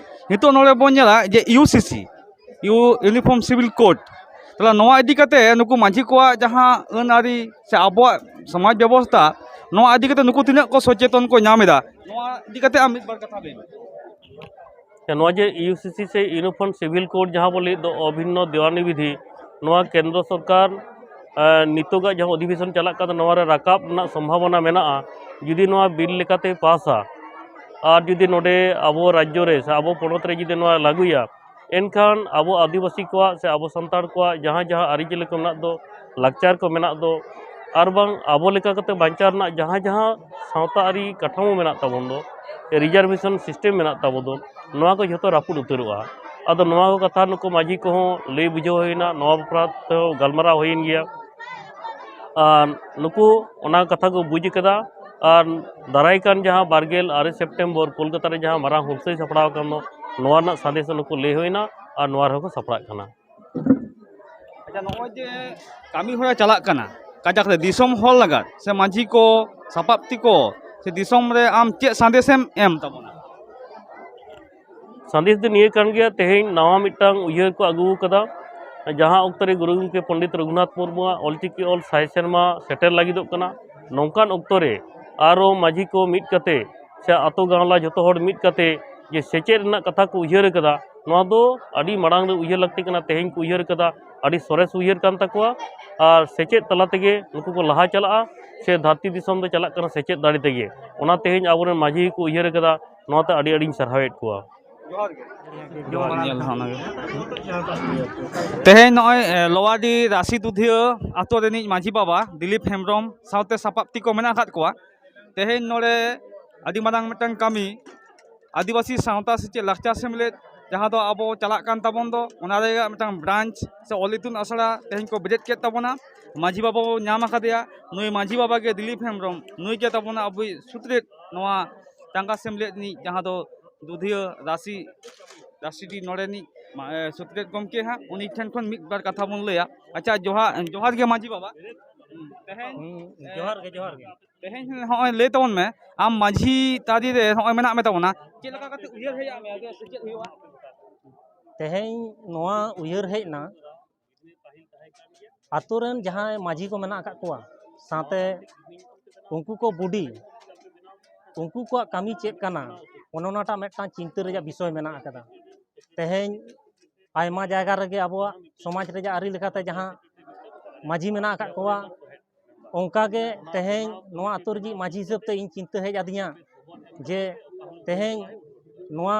ᱱᱤᱛᱚᱜ ᱱᱚᱰᱮ ᱵᱚᱱ ᱧᱮᱞᱟ ᱡᱮ ᱤᱭᱩ ᱥᱤ ᱥᱤ, ᱤᱭᱩ ᱤᱭᱩᱱᱤᱯᱷᱚᱨᱢ ᱥᱤᱵᱤᱞ ᱠᱳᱰ, ᱛᱟᱦᱚᱞᱮ ᱱᱚᱣᱟ ᱤᱫᱤ ᱠᱟᱛᱮ ᱱᱩᱠᱩ ᱢᱟᱹᱡᱷᱤ ᱠᱚᱣᱟᱜ ᱡᱟᱦᱟᱸ ᱟᱹᱱ ᱟᱹᱨᱤ ᱥᱮ ᱟᱵᱚᱣᱟᱜ ᱥᱚᱢᱟᱡᱽ ᱵᱮᱵᱚᱥᱛᱷᱟ, ᱱᱚᱣᱟ ᱤᱫᱤ ᱠᱟᱛᱮ ᱱᱩᱠᱩ ᱛᱤᱱᱟᱹᱜ ᱠᱚ ᱥᱚᱪᱮᱛᱚᱱ ᱠᱚ ᱧᱟᱢ ᱮᱫᱟ, ᱱᱚᱣᱟ ᱤᱫᱤ ᱠᱟᱛᱮ ᱟᱢ ᱢᱤᱫ ᱵᱟᱨ ᱠᱟᱛᱷᱟ ᱞᱟᱹᱭ ᱢᱮ᱾ ᱱᱚᱣᱟ ᱡᱮ ᱤᱭᱩ ᱥᱤ ᱥᱤ ᱥᱮ ᱤᱭᱩᱱᱤᱯᱷᱚᱨᱢ ᱥᱤᱵᱤᱞ ᱠᱳᱰ ᱡᱟᱦᱟᱸ ᱵᱚ ᱞᱟᱹᱭᱮᱫ ᱫᱚ, ᱚᱵᱷᱤᱱᱱᱚ ᱫᱮᱣᱟᱱᱤ ᱵᱤᱫᱷᱤ, ᱱᱚᱣᱟ ᱠᱮᱱᱫᱨᱚ ᱥᱚᱨᱠᱟᱨ ᱮ, ᱱᱤᱛᱚᱜᱟᱜ ᱡᱟᱦᱟᱸ ᱚᱫᱷᱤᱵᱮᱥᱚᱱ ᱪᱟᱞᱟᱜ ᱠᱟᱱᱟ, ᱱᱚᱣᱟ ᱨᱮ ᱨᱟᱠᱟᱵ ᱨᱮᱱᱟᱜ ᱥᱚᱢᱵᱷᱟᱵᱚᱱᱟ ᱢᱮᱱᱟᱜᱼᱟ᱾ ᱡᱩᱫᱤ ᱱᱚᱣᱟ ᱵᱤᱞ ᱞᱮᱠᱟᱛᱮ ᱯᱟᱥᱟ ᱟᱨ ᱡᱩᱫᱤ ᱱᱚᱰᱮ ᱟᱵᱚ ᱨᱟᱡᱽᱡᱚ ᱨᱮ ᱥᱮ ᱟᱵᱚ ᱯᱚᱱᱚᱛ ᱨᱮ ᱡᱩᱫᱤ ᱱᱚᱣᱟ ᱞᱟᱹᱜᱩᱭᱟ, ᱮᱱᱠᱷᱟᱱ ᱟᱵᱚ ᱟᱹᱫᱤᱵᱟᱹᱥᱤ ᱠᱚᱣᱟᱜ ᱥᱮ ᱟᱵᱚ ᱥᱟᱱᱛᱟᱲ ᱠᱚᱣᱟᱜ ᱡᱟᱦᱟᱸ ᱡᱟᱦᱟᱸ ᱟᱹᱨᱤᱪᱟᱹᱞᱤ ᱠᱚ ᱢᱮᱱᱟᱜ ᱫᱚ, ᱞᱟᱠᱪᱟᱨ ᱠᱚ ᱢᱮᱱᱟᱜ ᱫᱚ, ᱟᱨ ᱵᱟᱝ ᱟᱵᱚ ᱞᱮᱠᱟ ᱠᱟᱛᱮ ᱵᱟᱧᱪᱟᱣ ᱨᱮᱱᱟᱜ ᱡᱟᱦᱟᱸ ᱡᱟᱦᱟᱸ ᱥᱟᱶᱛᱟ ᱟᱹᱨᱤ ᱠᱟᱴᱷᱟᱢᱳ ᱢᱮᱱᱟᱜ ᱛᱟᱵᱚᱱ ᱫᱚ, ᱨᱤᱡᱟᱨᱵᱷᱮᱥᱚᱱ ᱥᱤᱥᱴᱮᱢ ᱢᱮᱱᱟᱜ ᱛᱟᱵᱚ ᱫᱚ, ᱱᱚᱣᱟ ᱠᱚ ᱡᱷᱚᱛᱚ ᱨᱟᱹᱯᱩᱫ ᱩᱛᱟᱹᱨᱚᱜᱼᱟ᱾ ᱟᱫᱚ ᱱᱚᱣᱟ ᱠᱚ ᱠᱟᱛᱷᱟ ᱱᱩᱠᱩ ᱢᱟᱹᱡᱷᱤ ᱠᱚᱦᱚᱸ ᱞᱟᱹᱭ ᱵᱩᱡᱷᱟᱹᱣ ᱦᱩᱭᱱᱟ, ᱱᱚᱣᱟ ᱵᱟᱠᱷᱨᱟ ᱛᱮᱦᱚᱸ ᱜᱟᱞᱢᱟᱨᱟᱣ ᱦᱩᱭᱮᱱ ᱜᱮᱭᱟ᱾ ᱟᱨ ᱱᱩᱠᱩ ᱚᱱᱟ ᱠᱟᱛᱷᱟ ᱠᱚ ᱵᱩᱡᱽ ᱠᱟᱫᱟ᱾ ᱟᱨ ᱫᱟᱨᱟᱭ ᱠᱟᱱ ᱡᱟᱦᱟᱸ ᱵᱟᱨ ᱜᱮᱞ ᱟᱨᱮ ᱥᱮᱯᱴᱮᱢᱵᱚᱨ ᱠᱳᱞᱠᱟᱛᱟ ᱨᱮ ᱡᱟᱦᱟᱸ ᱢᱟᱨᱟᱝ ᱦᱩᱞᱥᱟᱹᱭ ᱥᱟᱯᱲᱟᱣ ᱟᱠᱟᱱ ᱫᱚ, ᱱᱚᱣᱟ ᱨᱮᱱᱟᱜ ᱥᱟᱸᱫᱮᱥ ᱦᱚᱸ ᱱᱩᱠᱩ ᱞᱟᱹᱭ ᱦᱩᱭᱱᱟ ᱟᱨ ᱱᱚᱣᱟ ᱨᱮᱦᱚᱸ ᱠᱚ ᱥᱟᱯᱲᱟᱜ ᱠᱟᱱᱟ᱾ ᱟᱪᱪᱷᱟ, ᱱᱚᱜᱼᱚᱭ ᱡᱮ ᱠᱟᱹᱢᱤ ᱦᱚᱨᱟ ᱪᱟᱞᱟᱜ ᱠᱟᱱᱟ, ᱠᱟᱡᱟᱠ ᱨᱮ ᱫᱤᱥᱚᱢ ᱦᱚᱲ ᱞᱟᱜᱟᱫ ᱥᱮ ᱢᱟᱹᱡᱷᱤ ᱠᱚ, ᱥᱟᱯᱟᱵᱛᱤ ᱠᱚ, ᱥᱮ ᱫᱤᱥᱚᱢ ᱨᱮ ᱟᱢ ᱪᱮᱫ ᱥᱟᱸᱫᱮᱥᱮᱢ ᱮᱢ ᱛᱟᱵᱚᱱᱟ? ᱥᱟᱸᱫᱮᱥ ᱫᱚ ᱱᱤᱭᱟᱹ ᱠᱟᱱ ᱜᱮᱭᱟ, ᱛᱮᱦᱮᱧ ᱱᱟᱣᱟ ᱢᱤᱫᱴᱟᱝ ᱩᱭᱦᱟᱹᱨ ᱠᱚ ᱟᱹᱜᱩ ᱟᱠᱟᱫᱟ, ᱡᱟᱦᱟᱸ ᱚᱠᱛᱚ ᱨᱮ ᱜᱩᱨᱩ ᱜᱚᱢᱠᱮ ᱯᱚᱱᱰᱤᱛ ᱨᱚᱜᱷᱩᱱᱟᱛᱷ ᱢᱩᱨᱢᱩᱣᱟᱜ ᱚᱞᱪᱤᱠᱤ ᱚᱞ ᱥᱟᱭ ᱥᱮᱨᱢᱟ ᱥᱮᱴᱮᱨ ᱞᱟᱹᱜᱤᱫᱚᱜ ᱠᱟᱱᱟ᱾ ᱱᱚᱝᱠᱟᱱ ᱚᱠᱛᱚ ᱨᱮ ᱟᱨᱚ ᱢᱟᱹᱡᱷᱤ ᱠᱚ ᱢᱤᱫ ᱠᱟᱛᱮ ᱥᱮ ᱟᱛᱳ ᱜᱟᱶᱞᱟ ᱡᱷᱚᱛᱚ ᱦᱚᱲ ᱢᱤᱫ ᱠᱟᱛᱮ ᱡᱮ ᱥᱮᱪᱮᱫ ᱨᱮᱱᱟᱜ ᱠᱟᱛᱷᱟ ᱠᱚ ᱩᱭᱦᱟᱹᱨ ᱟᱠᱟᱫᱟ, ᱱᱚᱣᱟ ᱫᱚ ᱟᱹᱰᱤ ᱢᱟᱲᱟᱝ ᱨᱮ ᱩᱭᱦᱟᱹᱨ ᱞᱟᱹᱠᱛᱤ ᱠᱟᱱᱟ᱾ ᱛᱮᱦᱮᱧ ᱠᱚ ᱩᱭᱦᱟᱹᱨ ᱟᱠᱟᱫᱟ, ᱟᱹᱰᱤ ᱥᱚᱨᱮᱥ ᱩᱭᱦᱟᱹᱨ ᱠᱟᱱ ᱛᱟᱠᱚᱣᱟ᱾ ᱟᱨ ᱥᱮᱪᱮᱫ ᱛᱟᱞᱟ ᱛᱮᱜᱮ ᱱᱩᱠᱩ ᱠᱚ ᱞᱟᱦᱟ ᱪᱟᱞᱟᱜᱼᱟ, ᱥᱮ ᱫᱷᱟᱹᱨᱛᱤ ᱫᱤᱥᱚᱢ ᱫᱚ ᱪᱟᱞᱟᱜ ᱠᱟᱱᱟ ᱥᱮᱪᱮᱫ ᱫᱟᱲᱮ ᱛᱮᱜᱮ᱾ ᱚᱱᱟ ᱛᱮᱦᱮᱧ ᱟᱵᱚᱨᱮᱱ ᱢᱟᱹᱡᱷᱤ ᱠᱚ ᱩᱭᱦᱟᱹᱨ ᱟᱠᱟᱫᱟ, ᱱᱚᱣᱟᱛᱮ ᱟᱹᱰᱤ ᱟᱹᱰᱤᱧ ᱥᱟᱨᱦᱟᱣᱮᱫ ᱠᱚᱣᱟ᱾ ᱡᱚᱦᱟᱨ ᱜᱮ᱾ ᱧᱮᱞ ᱦᱚᱸ ᱚᱱᱟᱜᱮ᱾ ᱛᱮᱦᱮᱧ ᱱᱚᱜᱼᱚᱭ, ᱮ, ᱞᱳᱣᱟᱰᱤ ᱨᱟᱥᱤ ᱫᱩᱫᱷᱤᱭᱟᱹ ᱟᱛᱳ ᱨᱤᱱᱤᱡ ᱢᱟᱹᱡᱷᱤ ᱵᱟᱵᱟ ᱫᱤᱞᱤᱯ ᱦᱮᱢᱵᱨᱚᱢ ᱥᱟᱶᱛᱮ ᱥᱟᱯᱟᱵ ᱛᱤ ᱠᱚ ᱢᱮᱱᱟᱜ ᱟᱠᱟᱫ ᱠᱚᱣᱟ᱾ ᱛᱮᱦᱮᱧ ᱱᱚᱰᱮ ᱟᱹᱰᱤ ᱢᱟᱨᱟᱝ ᱢᱤᱫᱴᱟᱝ ᱠᱟᱹᱢᱤ, ᱟᱹᱫᱤᱵᱟᱹᱥᱤ ᱥᱟᱶᱛᱟ ᱥᱮᱪᱮᱫ ᱞᱟᱠᱪᱟᱨ ᱥᱮᱢᱞᱮᱫ, ᱡᱟᱦᱟᱸ ᱫᱚ ᱟᱵᱚ ᱪᱟᱞᱟᱜ ᱠᱟᱱ ᱛᱟᱵᱚᱱ ᱫᱚ, ᱚᱱᱟ ᱨᱮᱭᱟᱜ ᱢᱤᱫᱴᱟᱝ ᱵᱨᱟᱧᱪ ᱥᱮ ᱚᱞ ᱤᱛᱩᱱ ᱟᱥᱲᱟ ᱛᱮᱦᱮᱧ ᱠᱚ ᱵᱮᱨᱮᱫ ᱠᱮᱫ ᱛᱟᱵᱚᱱᱟ᱾ ᱢᱟᱹᱡᱷᱤ ᱵᱟᱵᱟ ᱵᱚ ᱧᱟᱢ ᱟᱠᱟᱫᱮᱭᱟ, ᱱᱩᱭ ᱢᱟᱹᱡᱷᱤ ᱵᱟᱵᱟ ᱜᱮ ᱫᱤᱞᱤᱯ ᱦᱮᱢᱵᱨᱚᱢ, ᱱᱩᱭ ᱜᱮ ᱛᱟᱵᱚᱱᱟ ᱟᱵᱚᱭᱤᱡ ᱥᱩᱛᱨᱮᱫ ᱱᱚᱣᱟ ᱪᱟᱸᱜᱟ ᱥᱮᱢᱞᱮᱫ ᱨᱤᱱᱤᱡ, ᱡᱟᱦᱟᱸ ᱫᱚ ᱫᱩᱫᱷᱤᱭᱟᱹ ᱨᱟᱥᱤ, ᱨᱟᱥᱤᱰᱤ ᱱᱚᱰᱮ ᱨᱤᱱᱤᱡ ᱢᱟ-, ᱮ, ᱥᱩᱛᱨᱮᱫ ᱜᱚᱢᱠᱮ ᱦᱟᱸᱜ, ᱩᱱᱤ ᱴᱷᱮᱱ ᱠᱷᱚᱱ ᱢᱤᱫ ᱵᱟᱨ ᱠᱟᱛᱷᱟ ᱵᱚᱱ ᱞᱟᱹᱭᱟ᱾ ᱟᱪᱪᱷᱟ, ᱡᱚᱦᱟᱨ, ᱡᱚᱦᱟᱨ ᱜᱮ ᱢᱟᱹᱡᱷᱤ ᱵᱟᱵᱟ᱾ ᱛᱮᱦᱮᱧ, ᱦᱩᱸ, ᱡᱚᱦᱟᱨ ᱜᱮ, ᱡᱚᱦᱟᱨ ᱜᱮ᱾ ᱛᱮᱦᱮᱧ ᱱᱚᱜᱼᱚᱭ ᱞᱟᱹᱭ ᱛᱟᱵᱚᱱ ᱢᱮ, ᱟᱢ ᱢᱟᱹᱡᱷᱤ ᱛᱟᱹᱨᱤ ᱨᱮ ᱱᱚᱜᱼᱚᱭ ᱢᱮᱱᱟᱜ ᱢᱮ ᱛᱟᱵᱚᱱᱟ, ᱪᱮᱫ ᱞᱮᱠᱟ ᱠᱟᱛᱮ ᱩᱭᱦᱟᱹᱨ ᱦᱮᱡ ᱟᱫ ᱢᱮᱭᱟ ᱡᱮ ᱥᱮᱪᱮᱫ ᱦᱩᱭᱩᱜᱼᱟ? ᱛᱮᱦᱮᱧ ᱱᱚᱣᱟ ᱩᱭᱦᱟᱹᱨ ᱦᱮᱡ ᱮᱱᱟ, ᱟᱛᱳ ᱨᱮᱱ ᱡᱟᱦᱟᱸᱭ ᱢᱟᱹᱡᱷᱤ ᱠᱚ ᱢᱮᱱᱟᱜ ᱟᱠᱟᱫ ᱠᱚᱣᱟ, ᱥᱟᱶᱛᱮ ᱩᱱᱠᱩ ᱠᱚ ᱵᱩᱰᱤ, ᱩᱱᱠᱩ ᱠᱚᱣᱟᱜ ᱠᱟᱹᱢᱤ ᱪᱮᱫ ᱠᱟᱱᱟ, ᱚᱱᱮ ᱚᱱᱟᱴᱟᱜ ᱢᱤᱫᱴᱟᱝ ᱪᱤᱱᱛᱟᱹ ᱨᱮᱭᱟᱜ ᱵᱤᱥᱚᱭ ᱢᱮᱱᱟᱜ ᱟᱠᱟᱫᱟ᱾ ᱛᱮᱦᱮᱧ ᱟᱭᱢᱟ ᱡᱟᱭᱜᱟ ᱨᱮᱜᱮ ᱟᱵᱚᱣᱟᱜ ᱥᱚᱢᱟᱡᱽ ᱨᱮᱭᱟᱜ ᱟᱹᱨᱤ ᱞᱮᱠᱟᱛᱮ ᱡᱟᱦᱟᱸ ᱢᱟᱹᱡᱷᱤ ᱢᱮᱱᱟᱜ ᱟᱠᱟᱫ ᱠᱚᱣᱟ, ᱚᱱᱠᱟᱜᱮ ᱛᱮᱦᱮᱧ ᱱᱚᱣᱟ ᱟᱹᱛᱩ ᱨᱤᱡᱤᱡ ᱢᱟᱹᱡᱷᱤ ᱦᱤᱥᱟᱹᱵ ᱛᱮ ᱤᱧ ᱪᱤᱱᱛᱟᱹ ᱦᱮᱡ ᱟᱹᱫᱤᱧᱟ ᱡᱮ ᱛᱮᱦᱮᱧ ᱱᱚᱣᱟ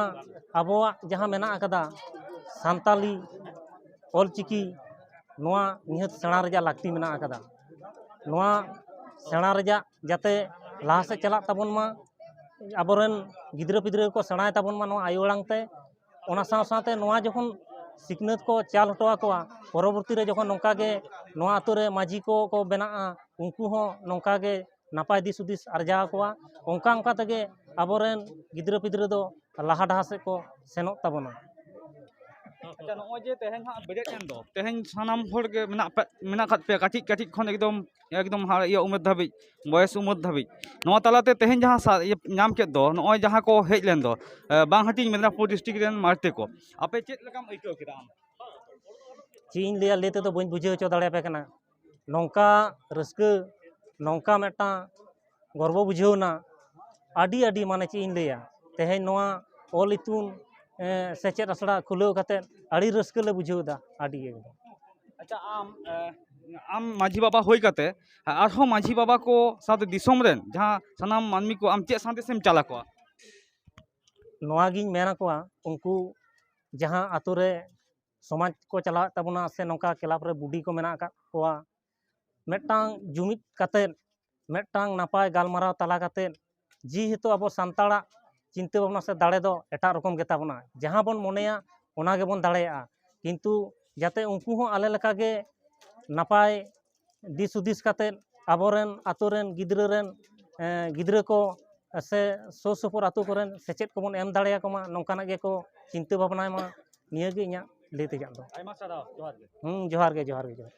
ᱟᱵᱚᱣᱟᱜ ᱡᱟᱦᱟᱸ ᱢᱮᱱᱟᱜ ᱟᱠᱟᱫᱟ ᱥᱟᱱᱛᱟᱞᱤ ᱚᱞᱪᱤᱠᱤ, ᱱᱚᱣᱟ ᱱᱤᱦᱟᱹᱛ ᱥᱮᱬᱟ ᱨᱮᱭᱟᱜ ᱞᱟᱹᱠᱛᱤ ᱢᱮᱱᱟᱜ ᱟᱠᱟᱫᱟ᱾ ᱱᱚᱣᱟ ᱥᱮᱬᱟ ᱨᱮᱭᱟᱜ ᱡᱟᱛᱮ ᱞᱟᱦᱟ ᱥᱮᱫ ᱪᱟᱞᱟᱜ ᱛᱟᱵᱚᱱ ᱢᱟ, ᱟᱵᱚᱨᱮᱱ ᱜᱤᱫᱽᱨᱟᱹ ᱯᱤᱫᱽᱨᱟᱹ ᱠᱚ ᱥᱮᱬᱟᱭ ᱛᱟᱵᱚᱱ ᱢᱟ ᱱᱚᱣᱟ ᱟᱭᱳ ᱟᱲᱟᱝ ᱛᱮ᱾ ᱚᱱᱟ ᱥᱟᱶ ᱥᱟᱶᱛᱮ ᱱᱚᱣᱟ ᱡᱚᱠᱷᱚᱱ ᱥᱤᱠᱷᱱᱟᱹᱛ ᱠᱚ ᱪᱟᱞ ᱦᱚᱴᱚ ᱟᱠᱚᱣᱟ, ᱯᱚᱨᱚᱵᱚᱨᱛᱤ ᱨᱮ ᱡᱚᱠᱷᱚᱱ ᱱᱚᱝᱠᱟ ᱜᱮ ᱱᱚᱣᱟ ᱟᱛᱳ ᱨᱮ ᱢᱟᱹᱡᱷᱤ ᱠᱚ ᱠᱚ ᱵᱮᱱᱟᱜᱼᱟ, ᱩᱱᱠᱩ ᱦᱚᱸ ᱱᱚᱝᱠᱟ ᱜᱮ ᱱᱟᱯᱟᱭ ᱫᱤᱥ ᱦᱩᱫᱤᱥ ᱟᱨᱡᱟᱣ ᱟᱠᱚᱣᱟ᱾ ᱚᱱᱠᱟ ᱚᱱᱠᱟ ᱛᱮᱜᱮ ᱟᱵᱚᱨᱮᱱ ᱜᱤᱫᱽᱨᱟᱹ ᱯᱤᱫᱽᱨᱟᱹ ᱫᱚ ᱞᱟᱦᱟ ᱰᱟᱦᱟᱨ ᱥᱮᱫ ᱠᱚ ᱥᱮᱱᱚᱜ ᱛᱟᱵᱚᱱᱟ᱾ ᱟᱪᱪᱷᱟ, ᱱᱚᱜᱼᱚᱭ ᱡᱮ ᱛᱮᱦᱮᱧ ᱦᱟᱸᱜ ᱵᱮᱨᱮᱫ ᱮᱱ ᱫᱚ, ᱛᱮᱦᱮᱧ ᱥᱟᱱᱟᱢ ᱦᱚᱲ ᱜᱮ ᱢᱮᱱᱟᱜ ᱯᱮ, ᱢᱮᱱᱟᱜ ᱟᱠᱟᱫ ᱯᱮᱭᱟ, ᱠᱟᱹᱴᱤᱡ ᱠᱟᱹᱴᱤᱡ ᱠᱷᱚᱱ ᱮᱠᱫᱚᱢ, ᱮᱠᱫᱚᱢ ᱦᱟ-, ᱤᱭᱟᱹ ᱩᱢᱮᱨ ᱫᱷᱟᱹᱵᱤᱡ, ᱵᱚᱭᱮᱥ ᱩᱢᱮᱨ ᱫᱷᱟᱹᱵᱤᱡ᱾ ᱱᱚᱣᱟ ᱛᱟᱞᱟᱛᱮ ᱛᱮᱦᱮᱧ ᱡᱟᱦᱟᱸ ᱥᱟ-, ᱤᱭᱟᱹ ᱧᱟᱢ ᱠᱮᱫ ᱫᱚ, ᱱᱚᱜᱼᱚᱭ ᱡᱟᱦᱟᱸ ᱠᱚ ᱦᱮᱡ ᱞᱮᱱ ᱫᱚ, ᱮ, ᱵᱟᱝ ᱦᱟᱹᱴᱤᱧ ᱢᱮᱫᱽᱱᱟᱯᱩᱨ ᱰᱤᱥᱴᱨᱤᱠᱴ ᱨᱮᱱ ᱢᱟᱹᱨᱛᱮ ᱠᱚ, ᱟᱯᱮ ᱪᱮᱫ ᱞᱮᱠᱟᱢ ᱟᱹᱭᱠᱟᱹᱣ ᱠᱮᱫᱟ ᱟᱢ? ᱪᱮᱫ ᱤᱧ ᱞᱟᱹᱭᱟ, ᱞᱟᱹᱭ ᱛᱮᱫᱚ ᱵᱟᱹᱧ ᱵᱩᱡᱷᱟᱹᱣ ᱦᱚᱪᱚ ᱫᱟᱲᱮᱭᱟᱯᱮ ᱠᱟᱱᱟ᱾ ᱱᱚᱝᱠᱟ ᱨᱟᱹᱥᱠᱟᱹ, ᱱᱚᱝᱠᱟ ᱢᱤᱫᱴᱟᱝ ᱜᱚᱨᱵᱚ ᱵᱩᱡᱷᱟᱹᱣ ᱮᱱᱟ᱾ ᱟᱹᱰᱤ, ᱟᱹᱰᱤ, ᱢᱟᱱᱮ, ᱪᱮᱫ ᱤᱧ ᱞᱟᱹᱭᱟ, ᱛᱮᱦᱮᱧ ᱱᱚᱣᱟ ᱚᱞ ᱤᱛᱩᱱ, ᱮ, ᱥᱮᱪᱮᱫ ᱟᱥᱲᱟ ᱠᱷᱩᱞᱟᱹᱣ ᱠᱟᱛᱮᱫ ᱟᱹᱰᱤ ᱨᱟᱹᱥᱠᱟᱹ ᱞᱮ ᱵᱩᱡᱷᱟᱹᱣ ᱮᱫᱟ, ᱟᱹᱰᱤ ᱮᱠᱫᱚᱢ᱾ ᱟᱪᱪᱷᱟ, ᱟᱢ, ᱮ, ᱟᱢ ᱢᱟᱹᱡᱷᱤ ᱵᱟᱵᱟ ᱦᱩᱭ ᱠᱟᱛᱮ ᱟᱨᱦᱚᱸ ᱢᱟᱹᱡᱷᱤ ᱵᱟᱵᱟ ᱠᱚ ᱥᱟᱶᱛᱮ ᱫᱤᱥᱚᱢ ᱨᱮᱱ ᱡᱟᱦᱟᱸ ᱥᱟᱱᱟᱢ ᱢᱟᱹᱱᱢᱤ ᱠᱚ ᱟᱢ ᱪᱮᱫ ᱥᱟᱸᱫᱮᱥ ᱮᱢ ᱪᱟᱞ ᱟᱠᱚᱣᱟ? ᱱᱚᱣᱟ ᱜᱤᱧ ᱢᱮᱱ ᱟᱠᱚᱣᱟ, ᱩᱱᱠᱩ ᱡᱟᱦᱟᱸ ᱟᱛᱳ ᱨᱮ ᱥᱚᱢᱟᱡᱽ ᱠᱚ ᱪᱟᱞᱟᱣᱮᱫ ᱛᱟᱵᱚᱱᱟ ᱥᱮ ᱱᱚᱝᱠᱟ ᱠᱞᱟᱵᱽ ᱨᱮ ᱵᱩᱰᱤ ᱠᱚ ᱢᱮᱱᱟᱜ ᱟᱠᱟᱫ ᱠᱚᱣᱟ, ᱢᱤᱫᱴᱟᱝ ᱡᱩᱢᱤᱫ ᱠᱟᱛᱮᱫ ᱢᱤᱫᱴᱟᱝ ᱱᱟᱯᱟᱭ ᱜᱟᱞᱢᱟᱨᱟᱣ ᱛᱟᱞᱟ ᱠᱟᱛᱮᱫ, ᱡᱮᱦᱮᱛᱩ ᱟᱵᱚ ᱥᱟᱱᱛᱟᱲᱟᱜ ᱪᱤᱱᱛᱟᱹ ᱵᱷᱟᱵᱽᱱᱟ ᱥᱮ ᱫᱟᱲᱮ ᱫᱚ ᱮᱴᱟᱜ ᱨᱚᱠᱚᱢ ᱜᱮᱛᱟ ᱵᱚᱱᱟ, ᱡᱟᱦᱟᱸ ᱵᱚᱱ ᱢᱚᱱᱮᱭᱟ ᱚᱱᱟ ᱜᱮᱵᱚᱱ ᱫᱟᱲᱮᱭᱟᱜᱼᱟ, ᱠᱤᱱᱛᱩ ᱡᱟᱛᱮ ᱩᱱᱠᱩ ᱦᱚᱸ ᱟᱞᱮ ᱞᱮᱠᱟᱜᱮ ᱱᱟᱯᱟᱭ ᱫᱤᱥ ᱦᱩᱫᱤᱥ ᱠᱟᱛᱮᱫ ᱟᱵᱚᱨᱮᱱ ᱟᱛᱳ ᱨᱮᱱ ᱜᱤᱫᱽᱨᱟᱹ ᱨᱮᱱ, ᱮᱸ, ᱜᱤᱫᱽᱨᱟᱹ ᱠᱚ ᱥᱮ ᱥᱩᱨ ᱥᱩᱯᱩᱨ ᱟᱛᱳ ᱠᱚᱨᱮᱱ ᱥᱮᱪᱮᱫ ᱠᱚᱵᱚᱱ ᱮᱢ ᱫᱟᱲᱮᱭᱟᱠᱚ ᱢᱟ, ᱱᱚᱝᱠᱟᱱᱟᱜ ᱜᱮᱠᱚ ᱪᱤᱱᱛᱟᱹ ᱵᱷᱟᱵᱽᱱᱟᱭ ᱢᱟ᱾ ᱱᱤᱭᱟᱹᱜᱮ ᱤᱧᱟᱹᱜ ᱞᱟᱹᱭ ᱛᱮᱭᱟᱜ ᱫᱚ᱾ ᱟᱭᱢᱟ ᱥᱟᱨᱦᱟᱣ, ᱡᱚᱦᱟᱨ ᱜᱮ᱾ ᱦᱩᱸ, ᱡᱚᱦᱟᱨ ᱜᱮ, ᱡᱚᱦᱟᱨ ᱜᱮ, ᱡᱚᱦᱟᱨ᱾